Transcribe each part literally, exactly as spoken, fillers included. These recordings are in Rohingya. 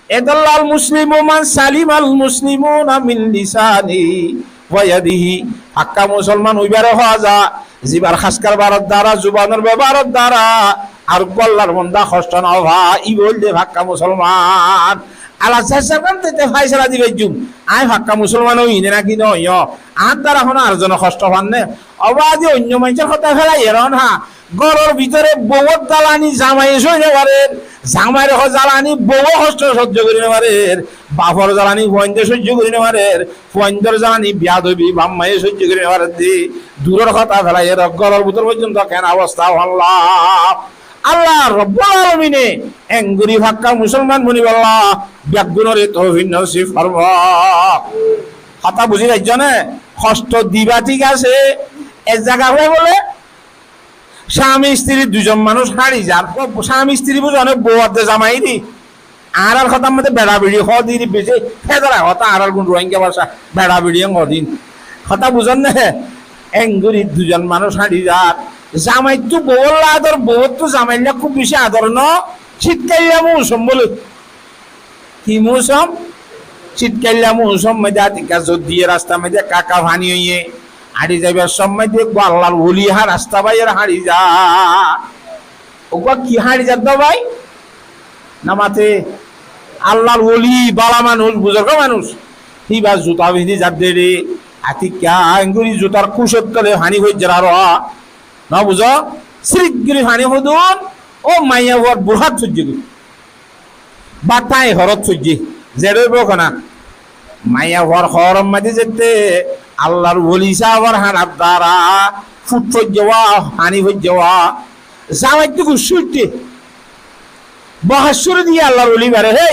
Edollal muslimu man salimal muslimuna min lisanihi wa yadihi. Fakka musolman uibare hoó za, zibar háskar baror dara, zubanor bebaror dara, ar uggwá Allar banda hosto no fa, iba óilde fakka musolman. Ala sesar kan te faisala dibar jum, añí fakka musolman ói ne naki no ói, añár dara hono ar zone hosto fan ne? Oba de oinno maincór hotá felai eron ha, góror bútore bouwor zalani zamaiye sói no farer, zamair ho-, zalani bouwe hosto sojjo gori no farer, bafor zalani fuainde sojjo gori no farer, fuaindor zalani beyadobi bafmaye sojjo gori no farer de, duror hotá felai ero, góror bútor foijjonto ken obosta holla. Allah Rabbul Alamine engori fakka musolman boniballa beggúnore toufik nosib formo. Hotá buzi faijjó ne? Hosto diba thík asé, ek zaga hoó bóle, Cámi istiri duizon manúic háñçi zar. Cámi istiri buzó né, bou ar de zamai de. Añárar hotár modde beça beçi hoó de, beci fedara hotá, añárar gun Rohingya báca, beça beçi hoó de. Hotá buzón né? Engori duizon manúic háñçi zar. Zamaittú bouwolla ador, bouwottú zamailla kúb beci ador no, cítkailla mousom bóle. Ki mousom? Cítkailla mousom modde atikka zor diye rasta modde ekka ekka faní óiye. Háñçi zaibar somot de uggwá Allar woli há rasta báiyor háñçi za. Uggwá ki háñçi za de bái? Namate Allar woli, bála manúic, buzurgo manúic. Híba zuta fiñdi za de re. Atikka engori zutar kúcor tole faní foijje ar. No buzó? Sirik gori faní hodún, ó maiyafuar burhát foijje goi. Ba táin horot foijje, zeçé óibo hona. Maiyafuar horor maze zette Allar woli sáfor háñçar dara fut foijje wa, faní foijje wa. Zamaittú gussá uiththé. Bohás cúru diye Allar woli bare, hé,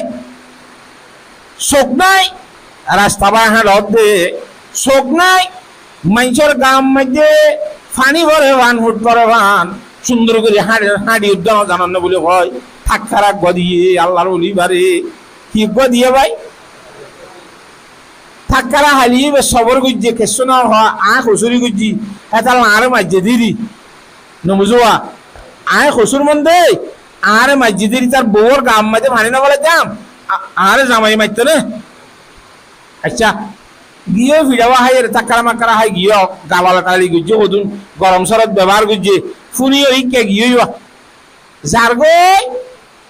sók nái, rasta bái háñço de, sók nái, maincór gaar maze faní fore fán, fut fore fán, cúndor gori háñçi, háñçi uddá no zanon né buli hoó. Tákkara eggúa diye Allar woli bare. Ki eggúa diye bái? Tákkara háli íba sobor goijje, kessú no hoó, aññí kosúri goijjí, hétolla añáre maijje diri. No buzó? Aññí kosúr mon de, añáre maijje diri, tar bouwor gaar maze faní no félai diyum, a-, añáre zamaiye maitto né? Accá, giyó fiçá wa háiyore, tákkara mákkara hái giyó, galala tali goijje hodún, gorom sórot bebohár goijje, fúniyore íkka giyó íba. Zargói,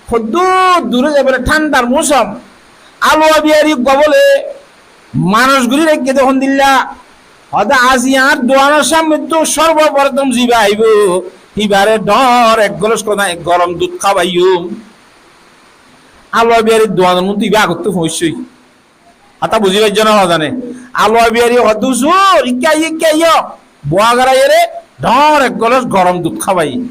hoddúr duré zaibóre, thándar mousom. Aluwa biyari uggúa bóle, manúic gorí raikké de hondilla. Hoó de aijja añár duanor sámnettú sórboprotom ziba aibó, híbare dhoóñr ek góloj hoó de gorom dud hábaiyum. Aluwa biyari duanor mottú iba agottú foóñiccé. Hotá buzí faijjó né no zane? Aluwa biyari hoó de, "Huzur, ikká aiyó, ikká aiyó." Bua goráiyore dhoóñr ek góloj gorom dud hábaiye.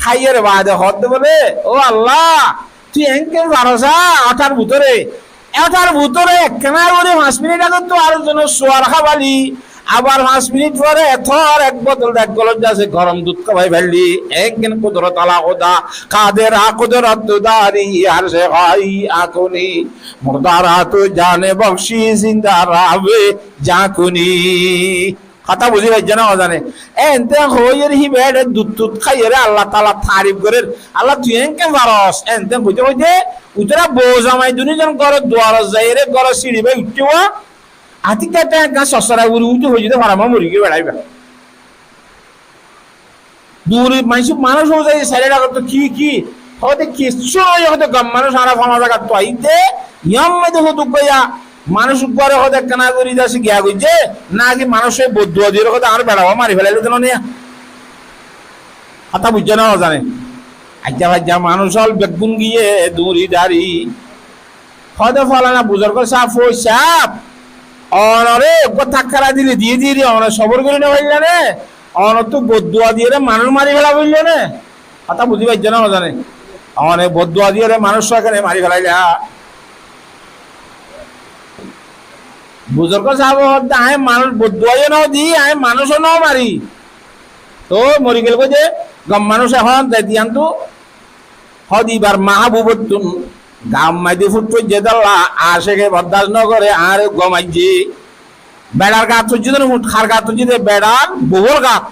Háiyore baade hoó de bóle, "Ó Allah, tui enkén faros, á, etar bútore, etar bútore ekkená gorí fañs minit agottú ar zonor suwal hábaili, abar fañs minit fore etor ek bodol ek góloj asé gorom dud hábai faillí, enkén kudrot ala Húda, kader a kudrot dari, arce hoi akuni." Murdara tu jane bokshi, zindara be jakuni. Hotá buzí faijjó né no zane? Ente hoiyóre híba ere dud tud háiyore Allah taala tarif gorer. Allah, tui enkén faros. Ente hoite hoite uitara bou zamai duni zon góror duarot zaiyore góror siri bai uiththé wa. Atikka te ekkan sosora gori uiththé hoiyóre farama mori giyé beçaiba. Duri maincé manúic ózai sairé ragottú ki ki? Hoóde kissú no óiye, hoóde gom manúic añára fana zagattu aiyí de, yían maze hoóde uggúa manúic uggúare hoóde ekkená gorí dasi giya goijjé, naki manúice boddua diyóre hoóde añár beçawa mari felailó de no niya? Hotá buijjó né no zane? Aijja faijja manúic ól beggún giyé duri dari. Hoóde, "Folana buzurgo sáb, fóic sáb, onore eggúa tákkara dile diyé diyé, one sobor gorí no faillá né? Onottú boddua diyére manúic mari fela foillá né?" Hotá buzí faijjó né no zane? One boddua diyére manúic sókene mari felailá. Buzurgo sábe hoóde, "Aññí manúic boddua yó no di, aññí manúic ó no mari." Tó mori gel goi de, gom manúic ehón zai diyan tú. Hoóde ibar mahábubottún gaar maze fut foijjé dólla, aceke bordac no gore, añáre gom aijjé. Beçar gaat foijjé de no fut, har gaat foijjé de, beçar bouwor gaat.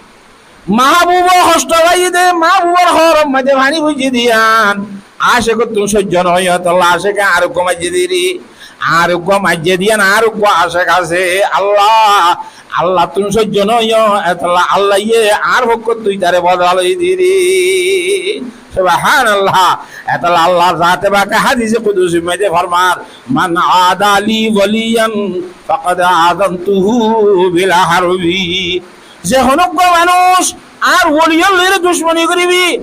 Mahábubo hosto faiyé de, mahábubor hoóror maze faní foijjé de yían. Acek ottún sóijjo no óiyo, etolla aceke añár uggúa maijjé diri. Añár uggúa maijjé diyan añár uggúa acek asé. Allah, Allattún sóijjo no óiyo, etolla Allaye añár fokkóttu ítare bodola loi diri. Subhanallah. Etolla Allar zate pake hádise kudusir maijjé formar, "Man ada li waliyan fakad azantuhu bil harbi." Ze honó uggúa manúic añár woliyor lói ducmoni goribi,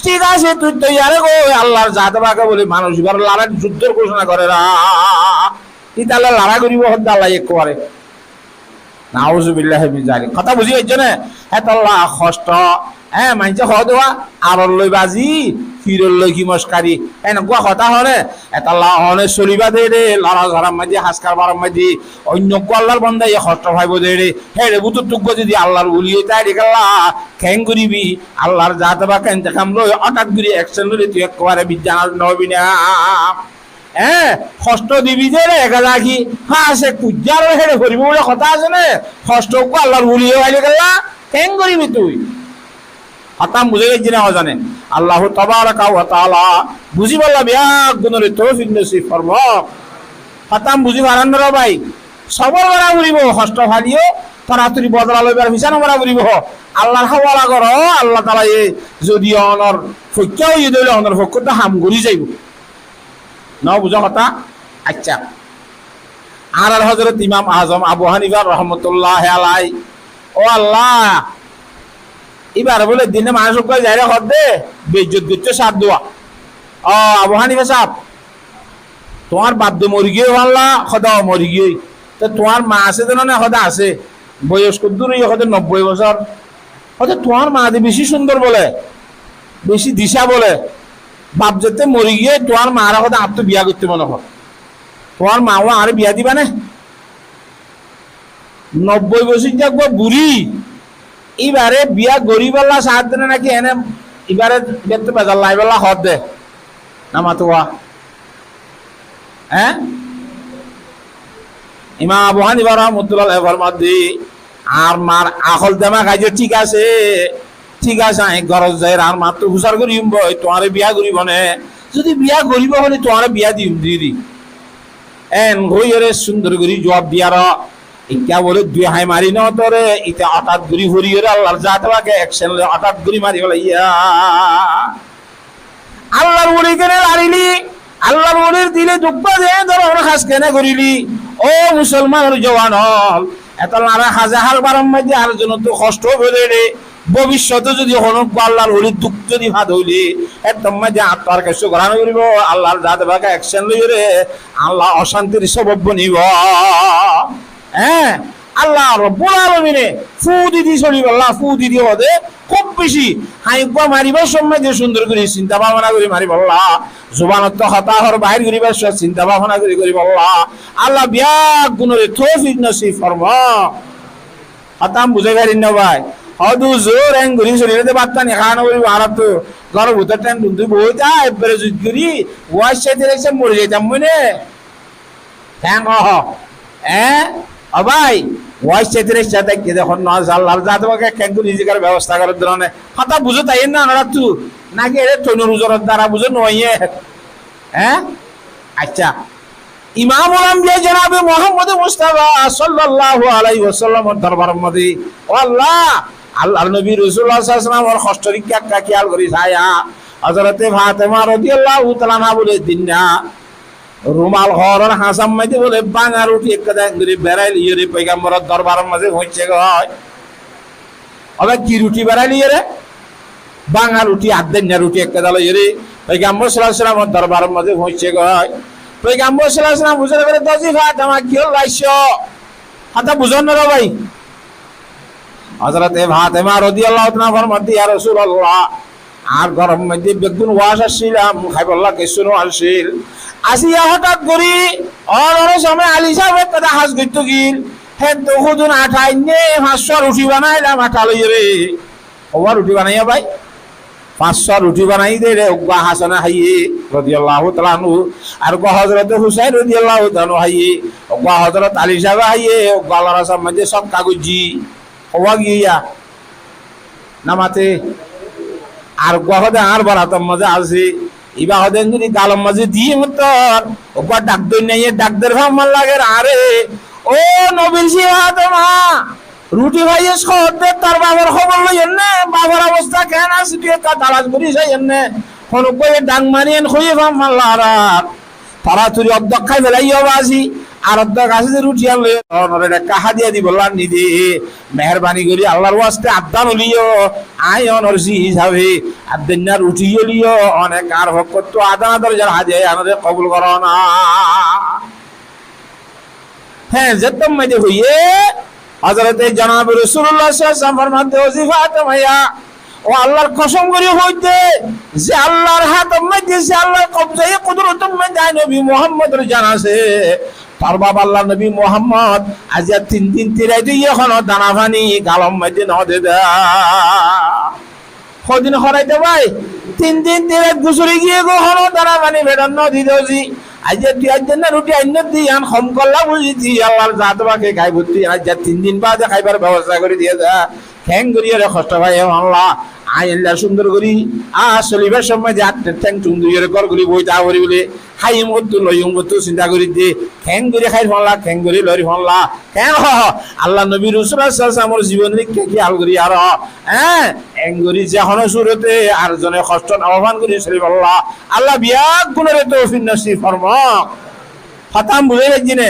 thík asé, tui toiyar goi, Allar zate pake bóli manúic ibár lorai juddor gócona gorer. Ítalle lorai goribo hoddé Allaye ekkebare. Nauzubillahi min zalik. Hotá buzí faijjó né? Hétolla hosto, hé, maincé hoó de, aror loi bazi, firor loi ki moskari. Enggúa hotá hoó né? Hétolla hoó né soliba de re, lora zorar maijjé, has karbarar maijjé, oinno uggúa Allar bondaye hosto faibo de re. Héçe bútottu uggúa zodi Allar woli ói táile kiyólla, keén goribi? Allar zate pake intekam loi, hotát gori ekcen loi tui ekkebare bijjana no óibi né? Eé, hosto dibi de re, eka zaki, há, se kujjar héçe foribo buli hotá asé né? Hosto uggúa Allar woli ói faile kiyólla, keén goribi tui? Hotá buzí faijjó né, hozane? Allahu tabaraka wa taala buzí bolla beggúnore toufik nosib formok. Hotá buzí faron né re bái? Sobor gora foribo, hosto faileyó toratori bodola loibar fisá no gora foribo. Allar hawala goro, Allah taalaye zodi onor foikká óiye de óile onor fokkóttu ham gori zaibo. No buzó hotá? Accá. Añárar Hozorot Imam Azom Abu Hanifa rahmatullahi alai, ó Allah, íbare bóle dinne manúic uggúa zaire hoó de, beizzot goittó sár dua. Ó Abu Hanifa sáb, tuáñr baf de mori giyói, Allah, hoó de mori giyói. Te tuáñr ma asé de no né? Hoó de asé. Boyos hoddúr óiye? Hoó de nobboi bosór. Hoó de tuáñr ma de beci cúndor bóle, beci dicá bóle. Baf zeté mori giyói, tuáñr maáre hoó de añáttu biya goittó mone hoó. Tuáñr maáye añáre biya diba né? Nobboi bosóijja uggúa buri, íbare biya goríbolla saádde né náki ene íbare bettú bezar laibólla hoódde? Namatuwa. Eé? Imam Abu Hanifa rahmatullahi alaihi formadde, añár maar akol demak aijjó thík asé, thík asé, añí górot zaiyóre añár maáttu fusár goijjum boi, tuáñre biya goríbo né? Zodi biya goríbo hoilé tuáñre biya diyum diri. Eén hoiyóre cúndor gorí juab diyaró. Ikká bóle dui hañi mari no dóre, ite otát gorí foriyóre Allar zate pake ekcen loi otát gorí mari félaiye. Allar woli kene larili, Allar wolir dile duk bade e dóronor ham kene gorili? Ó musolmanor juwan ol, etolla añára haze harbaror maze ar zonottú hosto óibo de, bobiccote zodi honó Allar wolir duk zodi fai de óile, ettór maze añáttu ar kessú gorá no foribo, Allar zate pake ekcen loiyóre Allah ocantir sobob bonibo. Eé, Allah Robbul Alamine fú di di solibálla, fú di di hoó de, kúb beci hañi uggúa maribár somot de cúndor gorí sinta bábona gorí maribálla, zubanottú hotá hoór bair goríbar somot sinta bábona gorí goríbálla. Allah beggúnore toufik nosib formok. Hotá buzái farir né bái? Hoó de huzur, eén gorí solile de bát fani há no foribo, añárattú góror bútore théng dundúi boói tá, ekbare zuit gorí, wáic saite raite mori zaitam mone. Keén hoó? Eé? Ó bái, wáic saite raite táikke de hon no asé, Allar zate pake keén gorí rizikor bebosta gorer de no né? Hotá buzó táiye né añárattú? Náki ere toinor uzoror dara buzó no óiye? Eé? Accá. Imamul Ambiya jonabe Muhammode Mustafa sallallahu alaihi wasallamor dorbaror maze, ó Allah, Allar nobi Rosulullah sallallahu alaihi wasallamor hostor ikká ekka kiyal gorí saiya. Hozorote Fatema rodiyallahu taala anha bóle dinna rumal hoóror hañsar maze bóle báñga ruthi ekka de gorí berai loiyóre foigamboror dorbaror maze foóñiccé goi. Óbe ki ruthi berai loiyóre? Báñga ruthi, addainna ruthi ekka de loiyóre foigambor sallallahu alaihi wasallamor dorbaror maze foóñiccé goi. Foigambor sallallahu alaihi wasallam fusár gorer de, "Zi Fatema, kiyólla aiccó?" Hotá buzón né re bái? Hozorote Fatema rodiyallahu taala anha formadde, "Ya Rosulullah, añár góror maze beggún wáic accílam, háibolla kessú no accíl. Aijja hotát gorí onor somot Ali sábe ekka de ham goittó giíl, héntu hudun atha ainné, fañs fua ruthi banailam atha loiyóre." Hoó fua ruthi banaiye bái? Fañs fua ruthi banai de re, uggúa Hasane háiye rodiyallahu taala anhu, ar uggúa Hozorote Husain rodiyallahu taala anhu háiye, uggúa Hozorot Ali sábe háiye, uggúa Allar rastar maze sodka goijjí. Hoó fua giyé? No mate. Ar uggúa hoó de añár barator maze asé, Ibá hoóde zodi galor mazé diyé mottor, uggwá dhak dóinnaye dhak der fán fán lager, "Aré, ó nobir zi Fatema, ruthi faiyós hoódde tor bafor hóbor loiyós né, bafor obosta keén asé tui ekka talac gorí saiyós né?" Honó uggwáye dhak mari en hoiyé fán fán lager. Toratori oddek hái felaiyó bazi, ar oddek asé de ruthi an loi, onore ekka hádiya dibolla aní de. Meherbani gorí Allar waste adda no loiyó, añí onor zi hísabe adda inna ruthi yó loiyó, onor fokkóttu adana dorjar hádiya, onore kobul goró na. Hé, zettót maze hoiyé, Hozrote jonabe Rosulullah sallallahu alaihi wasallam formadde, "Ó zi Fatema, ó Allar kosom gorí hoóidde, ze Allar hátor maze, ze Allar kobzaye kudurotor maze añí nobi Muhammador jan asé, tor baf Allar nobi Muhammad aijja tin din tin rait óiye honó dana fani galor maze no de de." Hodin horaite bái, tin din tin rait guzori giyé goi, honó dana fani fedot no dile zi. Aijja tui aijja na ruthi ainno de, yián hom golla buzi de, Allar zat fake gaibottú yián aijja tin din bade haibar bebosta gorí diye de. Keén gorí ore hosto fai fán la, añí ella sundor gorí, a solibar somot de atte theng tundui ore gor gorí boi táa fori bole, háiyum hottú loiyum hottú sinta gorí de, keén gorí háir fán la, keén gorí loir fán la, keén ho, Allar nobi Rosulullah sallallahu alaihi wasallamor zibonor ikká kiyal gorí aro, hé, en gorí ze honó surote ar zone hosto no fán gorí soli fán la, Allah biyaggúnore toufik nosib formok. Hotá buzí faijjó né?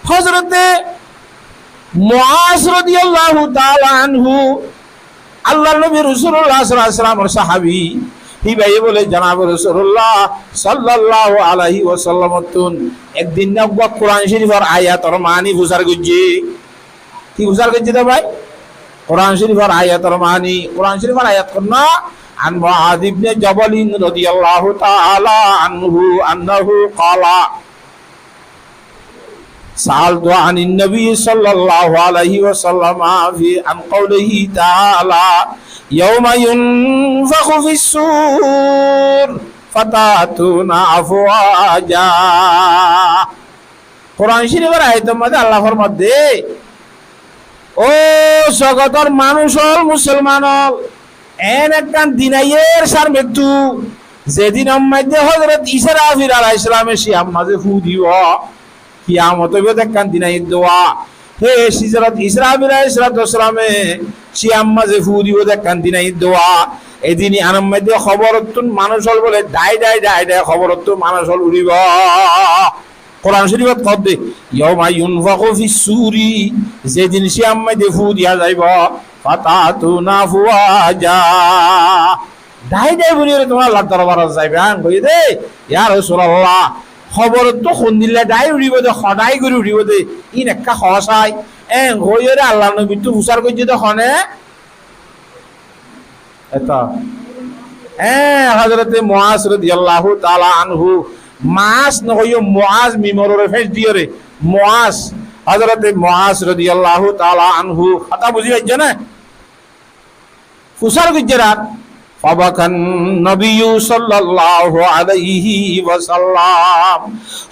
Hozrote Muaz rodiyallahu taala anhu, Allar nobi Rosulullah sallallahu alaihi wasallamor sahabi, híbaye bole jonabe Rosulullah sallallahu alaihi wasallam ottún ek din na uggwá Kuran Corifor ayator mani fusar goijje. Ki fusar goijje de bái? Kuran Corifor ayator mani, Kuran Corifor ayat hon na, "An Muaz ibne Jabalin rodiyallahu taala anhu annahu qala." سألت عن النبي صلى الله عليه وسلم في، عن قوله تعالى: يوم ينفخ في الصور فتأتون أفواجا. Kuran Corifor ayator maze Allah formadde, "Ó zogotor manúc ól, musolman ól, en ekkán din aiyér sármettú, ze dinor maze Hozrot Israfil alaihissalame cíyar maze fú dibo." Kiyamot óibo de ekkán din aiyér de. Hé, Hozrot Israfil alaihissalatu wassalame cíyar maze fú dibo de ekkán din aiyér de. E din yiánor maze hóborottún manúc ól bole dhái dhái dhái dhái hóborottún manúc ól uçíbo. Kuran Córifot hoódde, "يوم ينفخ في الصور", ze din cíyar maze fú diya zaibo, "فتأتون أفواجا." Dhái dhái buli ore tuáñra Allar dorbarot zaiba, en hoiyé de, "Ya Rosulallah, hóborottú hondilla dhái uçíbo de, hodhái gorí uçíbo de, ín ekká hoó sai." En hoiyóre Allar nobittú fusár goijjé de hone? Eto. Eé, Hozrote Muaz rodiyallahu taala anhu, Maaz no hoiyó, Muaz, mimor ore fec diyóre, Muaz, Hozrote Muaz rodiyallahu taala anhu, hotá buzí faijjó né? Fusár goijjé de, فبكى النبي صلى الله عليه وسلم.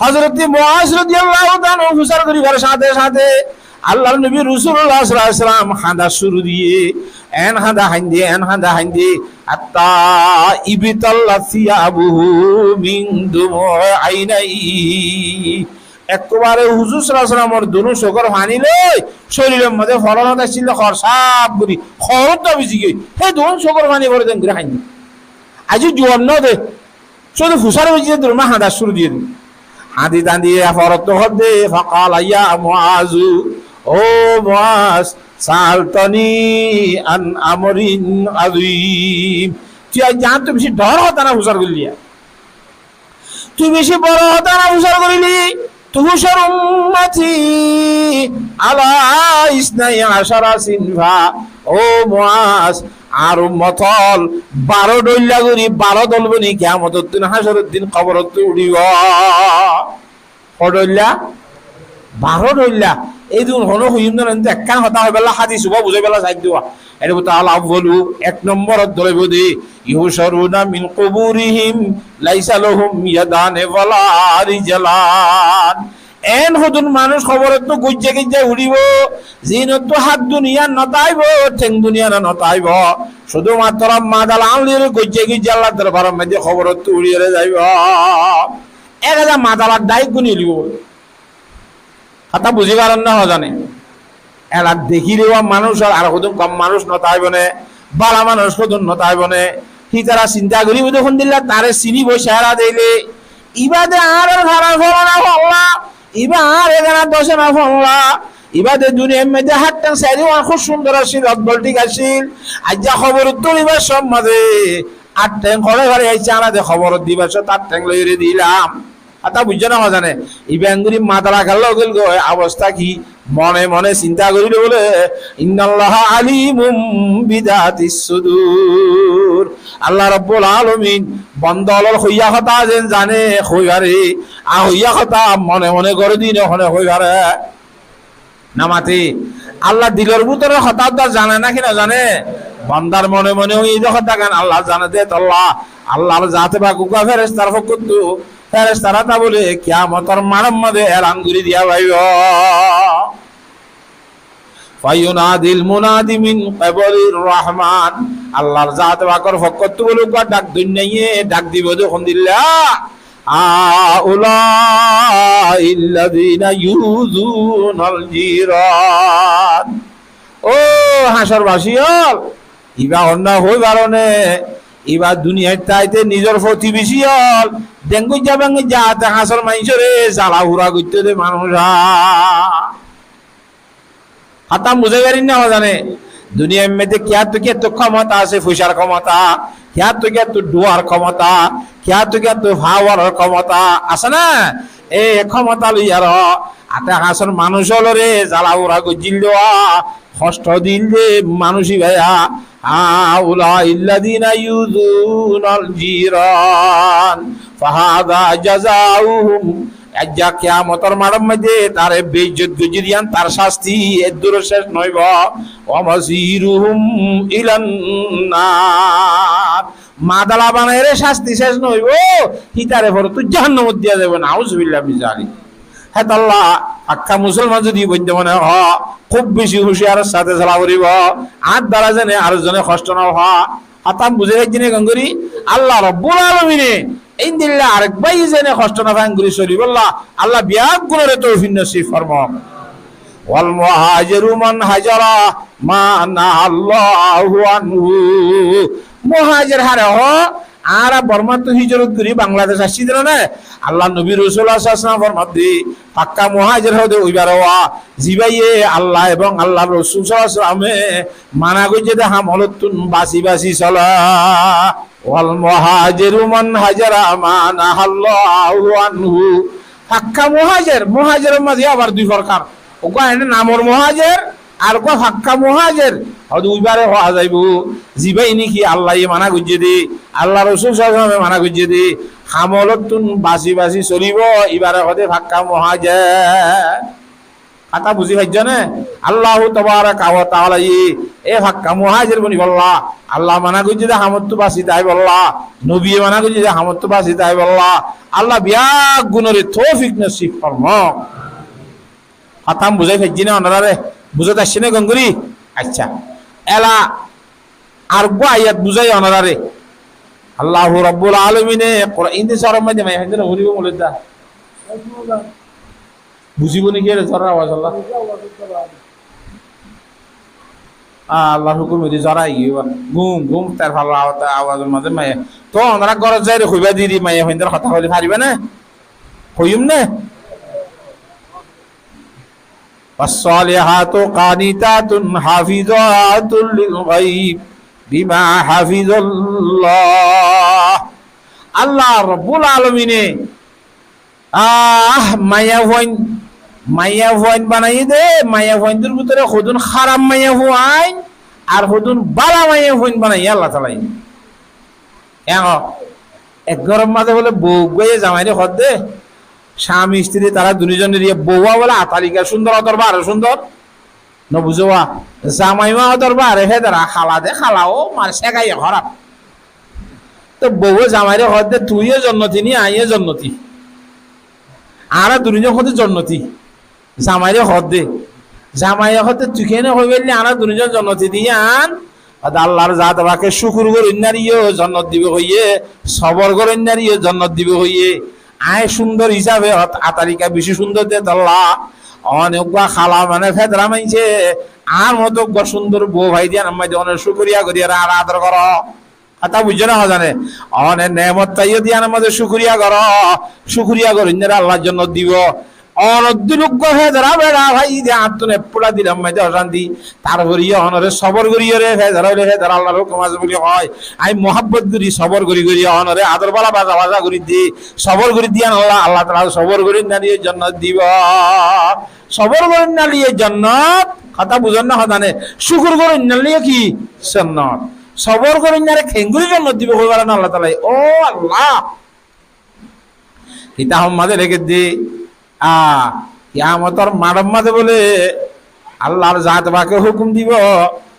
Hozrote Muaz rodiyallahu taala anhu fusár goríbar sáñte sáñte Allar nobi Rosulullah sallallahu alaihi wasallam hañda cúru diyé, en hañda hañdé, en hañda hañdé, حتى ابتلت ثيابه من دموع عينيه. Ekkubare Huzur sallallahu alaihi wasallamor dunú sokór faní loi, córilor maze foron ot accíl de hoor saf gorí, hoor ot bízi giyói, hé dunú sokór faní fore den gorí hañdé. Aijjó juwab no de, cúde fusár goijjé de, durma hañda cúru diyé de. Hañdi hañdi forottú hoódde, فقال: يا معاذ, ó Muaz, سألتني عن أمر عظيم. Tui aijja añáttu beci dhoóñr hotá ná fusár goillí. Tui beci boro hotá ná fusár goillí. تحشر أمتي على اثني عشر صنفا. Ó Muaz, añár ummot ól baró dhoilla gorí, baró dol boni kiyamotor din hácoror din koborottú uçíbo. Ho dhoilla? Baró dhoilla. Éi dun honó hoiyum de no, inde ekkán hotá hoibálla, hádis uggwá buzáibálla saidde. Ere bútore الأول, ek nombor ot dóribo de, يحشرون من قبورهم ليس لهم يدان ولا رجلان. Eén hodún manúic hóborottú goijjá goijjá uçíbo, ziínottú hát duniyat no táibo, théng duniyat no táibo, cúdu mattór maadala añliyóre goijjá goijjá Allar dorbaror maze hóborottú uçíyóre zaibó. Ek házar maadalar dhaik guni uçíbo. Hotá buzí faron né, hozane? Ela dekíle uwá manúic ar hodún gom manúic no táibo né, bála manúic hodún no táibo né. Hítara sinta goríbo de hondilla, tare siníbo cehera deile. Ibá de añárar fara folana folla, ibá añárar egana docana folla, ibá de duniyair maze hát théng sairó uwá kúb cúndor accíl, odbol thík accíl. Aijja hóborottú uçíbar somot maze hát théng hoçé fari aicce, añára de hóborot dibar somot hát théng loiyóre dilam. Hotá buijjó né hozane? Ibá enggori maadala kalla ógil goi, obosta ki? Mone mone sinta goríle bóle, "Innallaha alimun bidatis sudur." Allah Rabbul Alamin bonda ólor hoiya hotá zen zane, hoi fare. Ar hoiya hotá mone mone gorí dine hone hoi fare. Namati, Allah dilor bútore hotá uddá zane náki no zane? Bondar mone mone óiye de hotá gán Allah zane de, tolla Allar zate pak uggwá ferestar fokkottú, ferestar ata bóle kiyamotor maçor maze elan gorí diya faibo. Fayunadil munadi min qibalir rahman. Allar zate pakor fokkottú bóle uggwá dhak doinnaye dhak dibo de hondilla. Haulaillazina yuzunal jiran. Ó háñcor basi ól, ibá honna hoi faro né, ibá duniyait táite nizor fotibesi ól, dengóijja bengóijja ate háñcor maincóre zala fura goittó de manúic. Hotá buzí faron né hozane? Duniyair maze kiyáttu kiyáttu kómota asé, foisar kómota, kiyáttu kiyáttu dhuwar kómota, kiyáttu kiyáttu fawaror kómota asé né? E kómota loiyaró ate háñcor manúic ólore zala fura goijjíl de, hosto dil de manúic ibáye. Haulaillazina yuzunal jiran. Fahaza jazauhum. Aijja kiyamotor maçor maze tare beizzot goijjé de yián tar cásti eddúrot céc no óibo. Wa masiruhum ilan nar. Maadala banaiyóre cásti céc no óibo, hítare forottú jahannamot diya zaibo. Nauzubillah min zalik. Hétolla fakka musolman zodi boinde mone hoó, kúb beci huciyaror sáte sola foribo. Añár dara zene ar zone hosto no fa. Hotá buzí faijjó né gom gorí? Allah Rabbul Alamine endilla arek bái zene hosto no fa en gorí solibolla Allah beggúnore toufik nosib formok. Wal muhajiru man hajara ma nahallahu anhu. Muhajir hare hoó, añára Bormattú hijrot gorí Bangladec aiccí de no né? Allar nobi Rosulullah sallallahu alaihi wasallam formar de, fakka muhajir hoó de uibare uwá, zibáye Allah ebong Allar Rosul sallallahu alaihi wasallame mana goijjé de ham ólottún basi basi sola. Wal muhajiru man hajara ma nahallahu anhu. Fakka muhajir, muhajiror maze abar dui forkar. Uggwá ene namor muhajir, ar uggwá fakka muhajir. Hoó de uibare hoó zaibo, zibáye niki Allaye mana goijjé de, Allar Rosul sallallahu alaihi wasallame mana goijjé de ham ólottún basi basi solibo, ibare hoó de fakka muhajir. Hotá buzí faijjó né? Allahu tabaraka wa taalaye e fakka muhajir bonibolla, Allah mana goijjé de hamottú basi táibolla, nobiye mana goijjé de hamottú basi táibolla Allah beggúnore toufik nosib formok. Hotá buzí faijjó né onoráre? Buzót aiccé né gom gorí? Accá. Ela ar uggwá ayat buzái onoráre. Allahu Rabbul Alamine Quran, indi sórar maze maiyafuain de no foribo moloida. Buzibo niki ere sórar awaz Allah? Ah, Allar hukum edi sóra aigiyói ba. Gum gum ter falla awazor maze maiya. To onora górot zaire hoiba diri maiyafuaindor hotá hoile fariba né? Hoiyum né? Wassalihatu qanitatun hafizatun lil ghaib bima hafizallah. Allah Rabbul Alamine, ah, maiyafuain, maiyafuain banaiyé de, maiyafuaindor bútore hodún háraf maiyafuain ar hodún bála maiyafuain banaiyé Allah taalaye. Eén ek góror maze bóle bou uggwáye zamaire hoó de, cami istiri tara duni zone riya bouwa bóle atalikar cúndor, ótor bare cúndor. No buzó wa? Zamaiwa ótor bare hédara hala de hala, ó mar segaye hóraf. To bouwe zamaire hoó de, tuiyo zonnoti ni, aññíyo zonnoti. Añára duní zon hoódde jonnoti. Zamaire hoódde. Zamaire hoódde tui kene hoi faille añára duní zon jonnoti de yián. Hoódde Allar zat pake cúkur goróinnar yó jonnot dibo hoiyé, sobor goróinnar yó jonnot dibo hoiyé. Aññí cúndor hísafe hot-, atarika bicí cúndor de tolla. One uggúa hala mane federa maincé, añár moto uggúa cúndor bou fai de yián ammá de one cúkuriya gorí ar añáre ador goró. Hotá buijjó né hozane? One neemot faiyó de yián ammá de cúkuriya goró, cúkuriya goróinnar Allah jonnot dibo. Onor dil uggúa federa beça fai de añáttun ek fula dilor maze ocanti. Tarfore yó onore sobor goríyore, federa óile federa Allar hukum asé buli hoó. Aññí muhábbot gorí, sobor gorí gorí onore ador bála baza baza gorí di, sobor gorí diyan Allah, Allah taala sobor goróinnar yó jonnot dibo. Sobor goróinnar yó jonnot, hotá buzón né hozane? Cúkur goróinnar yó ki? Jonnot. Sobor goróinnare keéngorí jonnot dibo hoi fare né Allah taala? Ó Allah! Kitabor maze lekédde, a, kiyamotor maçor maze bóle Allar zat pake hukum dibo,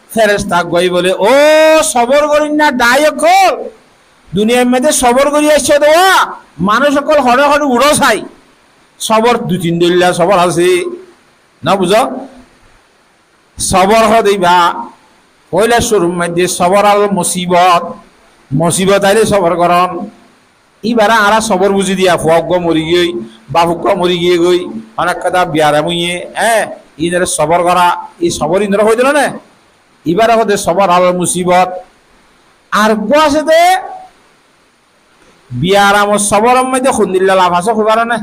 feresta uggúa bóle, "Ó sobor goróinna dhái ókkol, duniyair maze sobor gorí aiccó de, manúic ókkol hoçé hoçé uçó sai." Sobor dui tin dóilla sobor asé, no buzó? Sobor hoó de ibá, foila cúrur maze sobor al musibot, musibot aile sobor gorón. Ibáre añára sobor buzí diya, fua uggúa mori giyói, baf uggúa mori giyé goi, onek hotá biyaram óiye, e, inore sobor gorá, e sobor inore hoi dilo né? Ibáre hoó de sobor al musibot. Ar uggúa asé de, biyaramor soboror maze hondilla laf asé hoi faro né?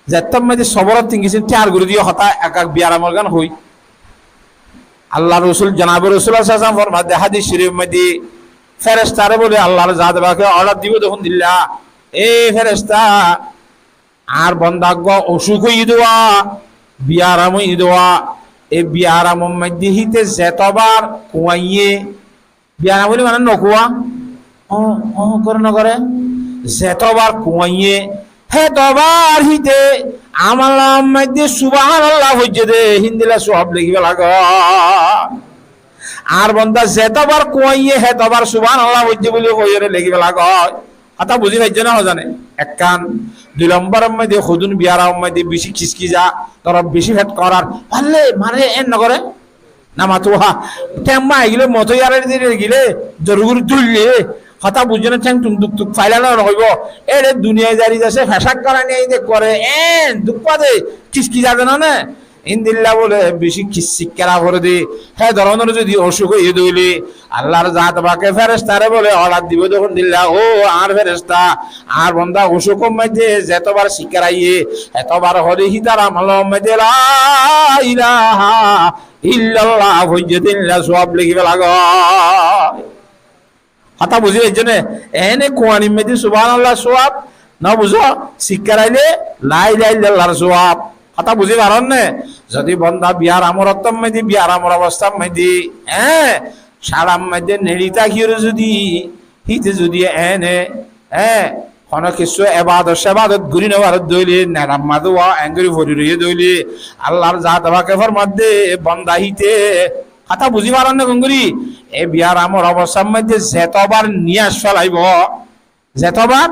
Zettór maze soboror tin kisím tiyar gorí diye hotá ek ek biyaramor gán hoi. Allar Rosul, jonabe Rosul sallallahu alaihi wasallam formadde hádis corifor maze, ferestare bóle Allar zat pake ordar dibo de hondilla, "E feresta, añár bonda uggúa ocúk óiye de, biyaram óiye de, e biyaramor maze híte zetó bar kuaiyé." Biyaram óile mane no kua? Ó, ó, goré no goré? Zetó bar kuaiyé, hétó bar híte amolnamar maze Subhanallah foijjé de, híndilla suwab lekí fela goi. Añár bonda zetó bar kuaiyé, hétó bar Subhanallah foijjé buli hoiyóre lekí fela goi. Hotá buzí faijjó né hozane? Ekkán. Dui lomboror maze hodún biyaramor maze bicí kiskiza, dóro bicí fet korar, falle mare en no goré. Namatuwa, théng maigile, moto yare dire gile, zoruguri dóille, hotá buzó né, théng tun duk duk faila no hoibo. Ere duniyai zari zasé, fecak gorani aide gore, en duk fade, kiski zade no ne. Indilla bole beci kis sikkara fore de. He doronor zodi ocuk oiye de óile, Allar zat pake ferestare bole ordar dibo de, hondilla, "O añár feresta, añár bonda ocukor maze zetobar sikkar aiye, etobar hole hitar amolor maze la ilaha illallah foijje de endilla suwab legi fela goi." Hotá buzí faijjó né? Ene kuanir maze Subhanallah suwab, no buzó? Sikkar aile la ilaha illallah suwab. Hotá buzí faron né? Zodi bonda biyaramor ottor maze, biyaramor obostar maze, e, sarar maze neri takiyore zodi, hite zodi ene, e, hono kissú ebadot sebadot gori no fare de óile, nerar maze wa engori fori roiye de óile, Allar zat pake formadde, bonda hite, hotá buzí faron né gongori? E biyaramor obostar maze zetobar niyas felaibo, zetobar,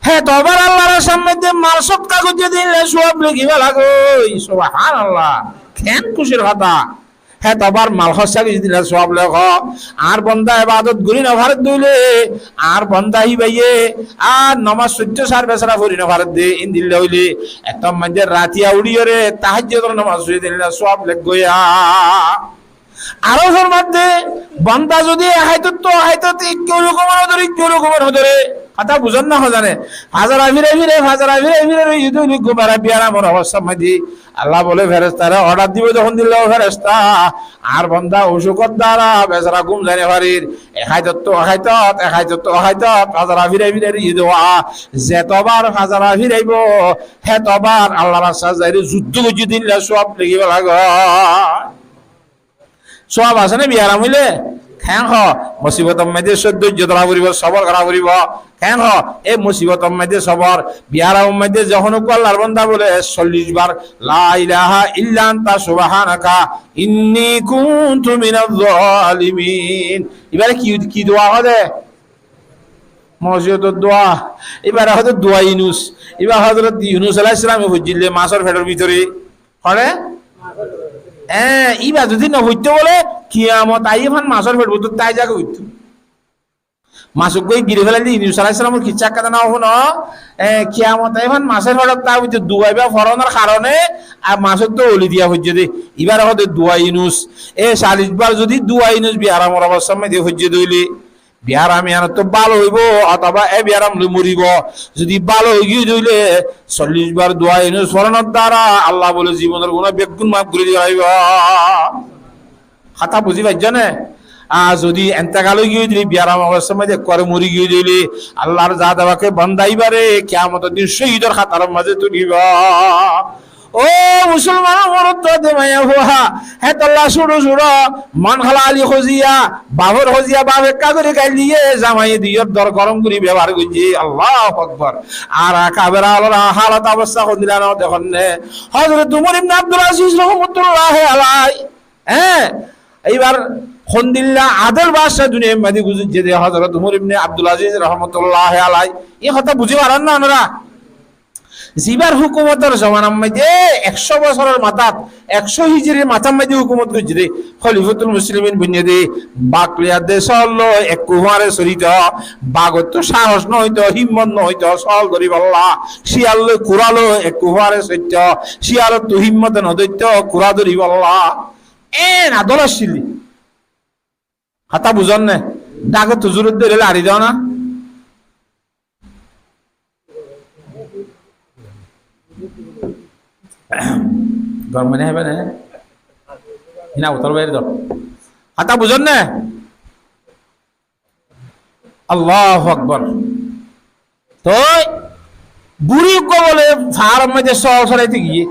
hetobar Allar samne de mal sodka goijje de endilla suwab legi fela goi. Subhanallah. Ken kucir hotá. Hetobar mal horsa goijje de endilla suwab lego. Añár bonda ebadot gori no fare de óile, añár bonda híbaye ar nomaz foitto sar besara fori no fare de, endilla óile, ettor maze ratiya uçiyore tahajjudor nomaz foijje de endilla suwab legi goi. Aró formadde, bonda zodi ek háitot, ek háitot, ikku rukumo no dóre, ikku rukumo no dóre, hotá buzón né hozane? Fazara firai firai, fazara firai firai roiye de óile, gumara biyaramor obostar maze, Allah bole ferestare ordar dibo de, hondilla, "O feresta, añár bonda ocukor duara besara gum zai no farir, ek háitot, ek háitot, ek háitot, ek háitot fazara firai firai roiye de, zetobar fazara firaibo, hetobar Allar rasta zaire zuddo goijje de endilla suwab legi fela goi." Suwab asé né biyaram óile? Ken ho? Musibotor maze sóijjo dóra foribo, sobor gora foribo. Ken ho? E musibotor maze sobor, biyaramor maze ze hono uggwá Allar bonda bole sollic bar, "La ilaha illa anta subhanaka inni kuntu minaz zalimin." Ibare ki, ki dua hoó de? Mosiyótor dua. Ibáre hoó de dua Yunus. Ibá Hozorot Yunus alaihissalame foijjíl de masór feçor bútore. Hoçé? Eé, ibá zodi no foittó bóle, kiyamot aiyé fán masór feçor bútore táki zagói foittó. Mas uggúa giri félaiyé de Yunus alaihissalamor kissá ekkán no fúno. Eé, kiyamot aiyé fán masór feçor táki foittó dua ibá foronor karone, ar masóttu oli diya foijjé de. Ibáre hoó de dua Yunus. Eé, callic bar zodi dua Yunus biyaramor obostár maze foijjé de óile, biyaram iyanottu bála óibo, otóba e biyaram loi moribó. Zodi bála óigiyoi de óile, sollic bar dua Yunus foronor duara Allah bóle zibonor guná beggún maf gorí di félaibo. Hotá buzí faijjó né? Ar zodi entekal óigiyoi de óile, biyaram obostár maze ekkuare morigiyoi de óile, Allar zate pake banda ibáre kiyamotor din cóhidor hátaror maze tulibo. Ó musolmanor morot de maiyafua, hétolla cúru cúru, mon hála ali hoziya, bafor hoziya, bafe ekká gorí gail diye, zamaiye diyor dor gorom gorí bebohar goijje. Allahu Akbar. Ar kafera ólor halot obostá hondilla no dekón né? Hozrot Umar ibne Abdul Aziz rahmatullahi alai, eé, ibár hondilla adol baccá duniyar maze guzoijje de Hozrot Umar ibne Abdul Aziz rahmatullahi alai. E hotá buzí faron né onora? Zibár hukumotor zomanar maze ekcó bosoror matát, ekcó hijirir matár maze hukumot goijjé de, Kholifatul Muslimin boinné de, bak loiyé de, sóol loi ekku fuañre sóito, bagottú sahos no óito, himmot no óito, sóol dóribolla, ciyal loi, kura loi ekku fuañre sóito, ciyalottu himmote no dóitto, kura dóribolla. Eén adol accíl de. Hotá buzón né? Dhákot huzuror dóre lari dó na. Gorm mane háiba né? Hina utor bair dó. Hotá buzón né? Allahu Akbar. Toi buri uggúa bóle faáror maze sóol soraite giyé.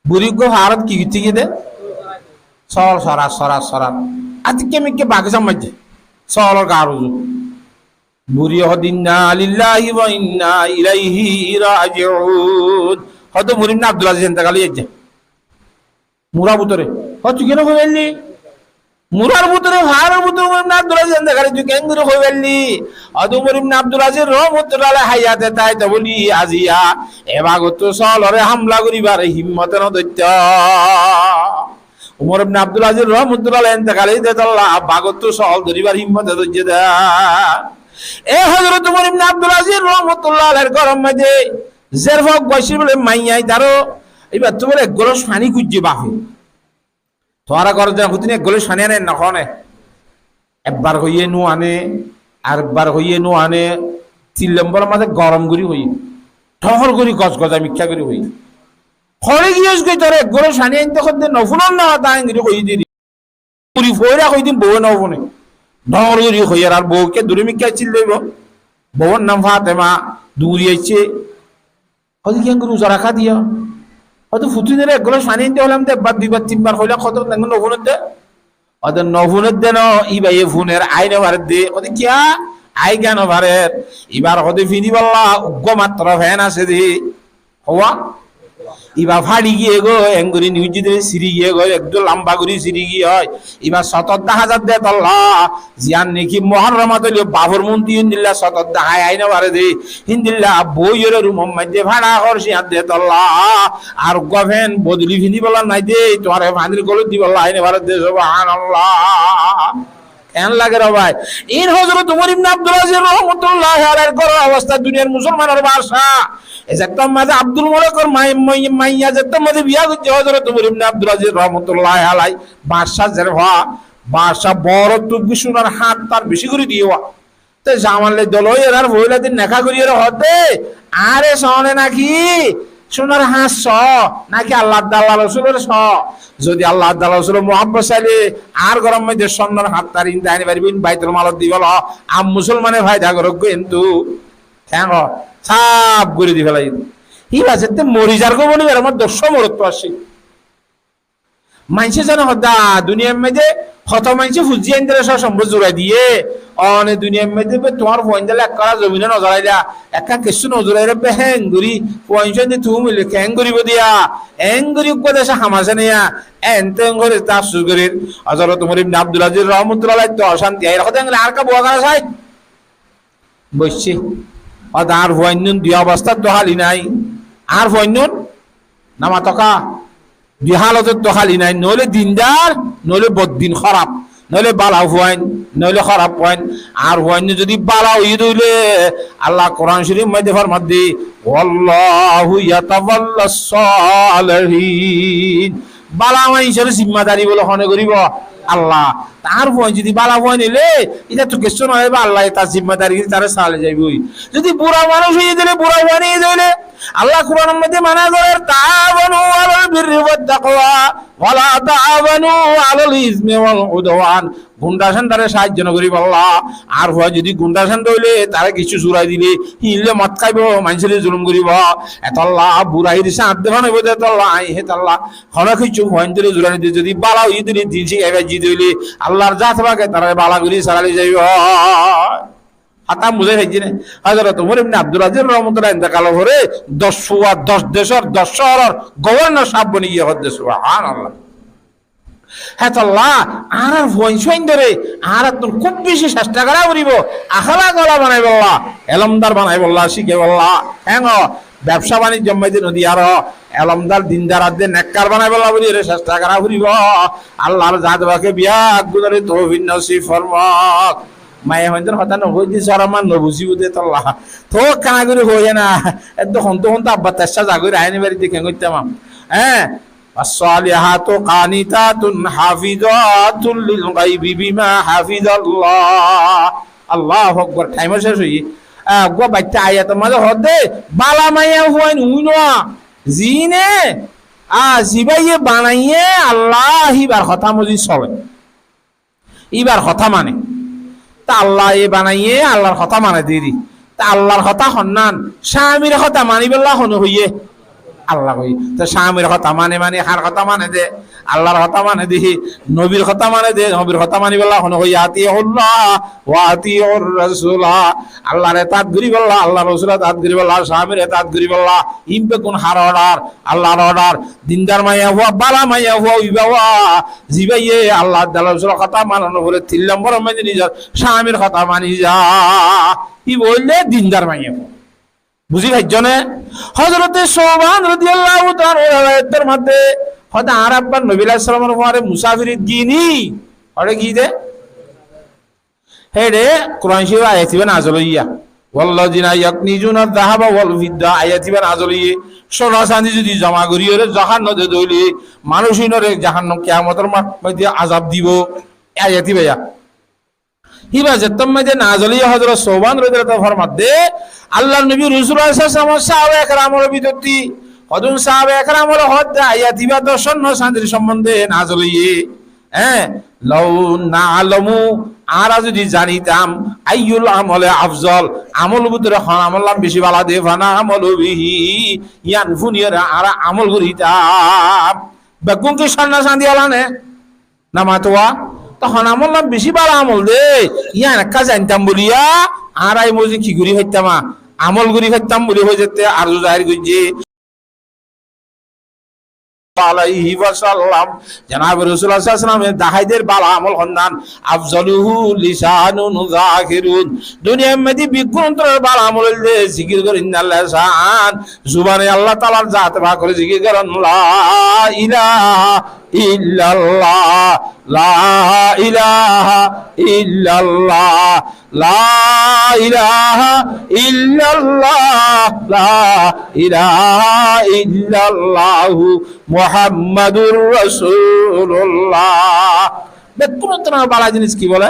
Buri uggúa faárot ki goitte giyé de? Sóol sorat, sorat, sorat. Atikká mikká bagisar maze. Sóolor gaar uzu. Buri hoó de, "Inna lillahi wa inna ilaihi rajiun." Hoó de Umar ibne Abdul Aziz entekal ói zaijje. Mura bútore. Hoó, tui kene hoi failli? Murar bútore, faáror bútore Umar ibne Abdul Aziz entekal óiye, tui keéngorí hoi failli? Hoó de Umar ibne Abdul Aziz rahmatullahi alaihi háiyate táito bóli aziya e bagottú sóolore hamla goríbar himmote no dóitto. Umar ibne Abdul Aziz rahmatullahi alaihi entekal óiye de tolla bagottú sóol dóribar himmote dóijje de. E Hozrot Umar ibne Abdul Aziz rahmatullahi alaihir góror maze zerfua uggúa accíl bóle maiya, itaró ibáttu bóle ek goloc faní kúijje bafe. Tuáñra górot zai hotún ek goloc faní ane no hoó né? Ekbar hoiyé no ane, arekbar hoiyé no ane, tin lombor maze gorom gorí hoiyé, thóor gorí gosgosa mikká gorí hoiyé. Hoçé giyós goi, toré ek goloc faní ainte hoó de no fúnos né, hotá engori hoiyé de. Muri foira hoi din bouwe no fúne. Dóñr gorí hoiyé, ar bou ke dure mikká accíl de bou. Bouwor nam Fatema, duri aiccé. Hoó de, "Keéngorí uza raká diyo?" Hoó de, "Futuinore ek goloc faní ainte hoilam de, ekbar, duibar, tinbar hoilam, hotó engori no fúner de." Hoó de, "No fúner de no, íbaye fúner, aái no farer de." Hoó de, "Kiyá? Aái kiyá no farer?" Íbar hoó de, "Fiñdíbolla uggúa matro fen asé de." Hoó, íba fáçi giyé goi, engori niuijjé de siri giyé goi, ekdom lamba gorí siri giyé goi. Íba sotor dahá zar de tolla, ziyán niki muhárramat óile bafor monti híndilla sotor dahái aái no fare de, híndilla boiyóre rumor maze fáça hoór ciyán de tolla. Ar uggúa fen bodoli fiñdíbolla nái de, tuáñre fanír golot dibolla aái no fare de, subhánallah. Keén lage re bái? Iín Hozrot Umar ibne Abdul Aziz rahmatullahi alaihir góror obostá, duniyar musolmanor baccá. E zettót maze Abdul Molokor mai-, mai-, maiya zettót maze biya goijjé Hozrot Umar ibne Abdul Aziz rahmatullahi alaih, baccár zerfua, baccá boro tufgi cúnor háñt tar beci gorí diyé wa. Te zamal loi dolo ói erar foila din neká gorí ere hoó de, "Añáre soó né náki? Cúnor háñt soó náki Allar dalla Rosulor soó? Zodi Allar dalla Rosulor muhábbot sailé añár góror maze cúnor háñt tar inte aini faribó, in Baitul Malot dibolla, am musolmane faida gorók goi entu." Keén hoó? Sáf gorí di félaiye. Íba zette mori zargói bóli, íbar mazé doccwá morot asé. Maincé zane hoó de, duniyar maze hoto maincé fuain aindóre só sombot zurai diye. One duniyar maze be tuáñr fuaindólla ekkán zomino no zoraila, ekkán kessú no zoraila be héng gorí fuain aindóre tuñí moille keén goríbo diya? Héng gorí uggwá decé ham asé né ya? Ente héng gorí ta afsus gorír. Hozrot Umar ibne Abdul Aziz rahmatullahi alaih to ocánti aiyér hoó de, héngori añárka bua kara sai. boiccé. Óde añár fuainnún dui obostáttu háli nái. Añár fuainnún namatóka dui hálotóttu háli nái. Noóile dindar, noóile boddin hóraf, noóile bála fuain, noóile hóraf fuain. Añár fuainnún zodi bála óiye dé óile, Allah Kuran Córif maze formadde, "Wallahu yatawallas salihin." Bála maincór zimmadari bóle hone goríbo? Allah. Tar fuain zodi bála fuain óile, ítattú kessú no óibo, Allah ye tar zimmadari gori taré salai zaiboi. Zodi bura manúc óiye dé óile, bura fuain óiye dé óile, Allah Kuranor maze mana gorer, "Taawanu alal birri wat taqwa, wala taawanu alal ismi wal udwan." Gundá cándaré saájjo no goríbolla. Añár fuain zodi gundá cándá óile, taré kessú surai dile, híin loi mot háibo, maincóre zulum goríbo. Etolla burair cáñt de fán óibo de, etolla añí, hetolla hono kessú fuain dóre zurani de, zodi bála óiye dé óile, din cíkaibar zodi óile, Allahr zat pake taré bála gorí salai zaibo. Hotá buzí faijjó né? Hozrot Umar ibne Abdul Aziz rahmatullah intekal óibar fore doc fua, doc decór, doc cóoror gobornor sáb boni giyé hoó de, subhanallah. Hétolla añárar fuain suaindóre añárattún kúb beci cesta gorá foribo, akhlak ola banaibólla, elomdar banaibólla, cíkaibolla. Héngo, bebsá banijjor maze no di aró elomdar, dindar ar de nekkar banaibólla buli ere cesta gorá foribo. Allahr zat pake beggúnore toufik nosib formok. Maiyafuaindór hotá no hoóidde, sórom ar no buzíbo de tolla. Tóu ekkán gorí hoóiye na, edde hontú hontú abbar tassa zagói raini bari de keén goittám. Hé? "Fassalihatu qanitatun hafizatun lil ghaibi bima hafizallah." Allahu Akbar, thaim céc óiye. Eggúa baitta ayator maze hoódde, bála maiyafuain uinoa, ziíne, a, zibáye banaiyé Allah híbar hotá mozin sole. Íbar hotá mane. Te Allah ye banaiyé, Allahr hotá mane deri. Te Allahr hotá honnán, cámir hotá manibólla hone hoiyé? Allah hoiyé. Te cámir hotá mane mani, hár hotá mane de? Allahr hotá mane de, nobir hotá mane de, nobir hotá manibólla hone hoiyé? "Atiullah wa atiur rasula." Allahr etaat goríbolla, Allahr rosulor etaat goríbolla, cámir etaat goríbolla. Ín beggún hár order? Allahr order. Dindar maiyafua, bála maiyafua óiba wa. Zibáye Allah ar Allahr rosulor hotá mana no fore, tin lombor maze nizor cámir hotá mani za. Íba óilde dindar maiyafua. Buzí faijjó né? Hozrote Souban rodiyallahu taala anhur riwayetor maze hoódde, añár abbar nobi alaihissalamor fuare musafirit giyé. Hoçé giyé de? Héçe Kuran Córif ayat íba nazil óiye. "Wallazina yaknizuna zahaba wal fidda" ayat íba nazil óiye. Sóna sandi zodi zoma gorí ore zakat no de dóile, manúic ínore jahannam kiyamotor ma-, maze azab dibo. Ayat íba ya. Híba zettót maze nazil óiye, Hozrot Souban rodiyallahu taala anhu formadde, Allahr nobi rosul alaihissalamor sáhaba ekramor bútotti hodún sáhaba ekram ókkole hoódde ayat íba doc sóna sandir sombonde nazil óiye. Hé, "Law na'lamu", añára zodi zanitam, "ayyul amali afzal", amolor bútore hon amollan beci bála de, "fa na'malu bihi", yián fúni ore añára amol gorítam. Beggún ki sóna sandi ola né? Namatówa. Te hon amollan beci bála amol de, yián ekká zanitam boliya, añára e mozin ki gorí faittam, amol gorí faittam boli hoói zette arzu zahér goijjé. Alaihi wasallam, janabe Rosulullah sallallahu alaihi wasallam e dahái der bála amol honnán, afzaluhu lisanun zakirun. Duniyar maze beggún ottu bála amol óilde zikir gorinna lesan, zubane Allah Taalar zat pakore zikir goron, la ilaha illallah, la ilaha illallah. La ilaha illallah, la ilaha illallahu Muhammadur Rasulullah. Beggún ottu bála jinis ki bole?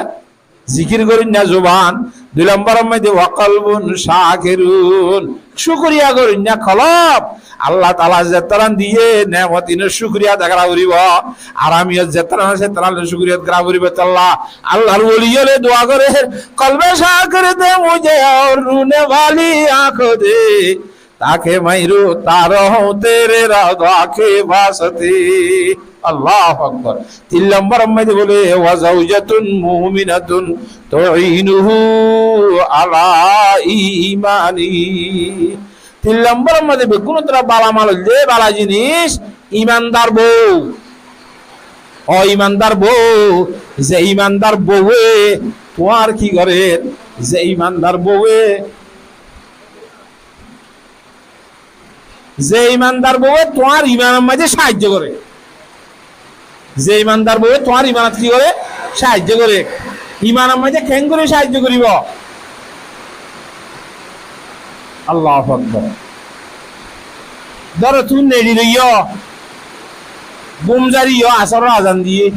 Zikir gorinna zuban. Dui lombor maze wa qalbun shakirun. Cúkuriya gorinna kolb. Allah Taala zetarán diye nemot, inor cúkuriya ada gora foribo. Aramiyot zetarán asé, tarár cúkuriya ada gora foribo. Tolla Allahr woli ókkole dua gorer, "Qalbe shakir de mujhe aur rone wali aankh de, taake main roota rahun tere raza ke waaste." Allahu Akbar. Tin lombor maze bole, "Wa zawjatun mu'minatun tu'inuhu ala imanihi." Tin lombor maze beggún ottu bála amol de bála jinis, imandar bou. Ó imandar bou, ze imandar bouwe tuáñr ki gorer? Ze imandar bouwe, ze imandar bouwe tuáñr imanor maze sáaijjo gore. Ze imandar bouwe tuáñr imanot ki gore? Sáaijjo gore. Imanor maze keéngori sáaijjo goribo? Allahu Akbar. Dóro, tuñí neçi loiyo, gúm zariyo, asóror azan diye.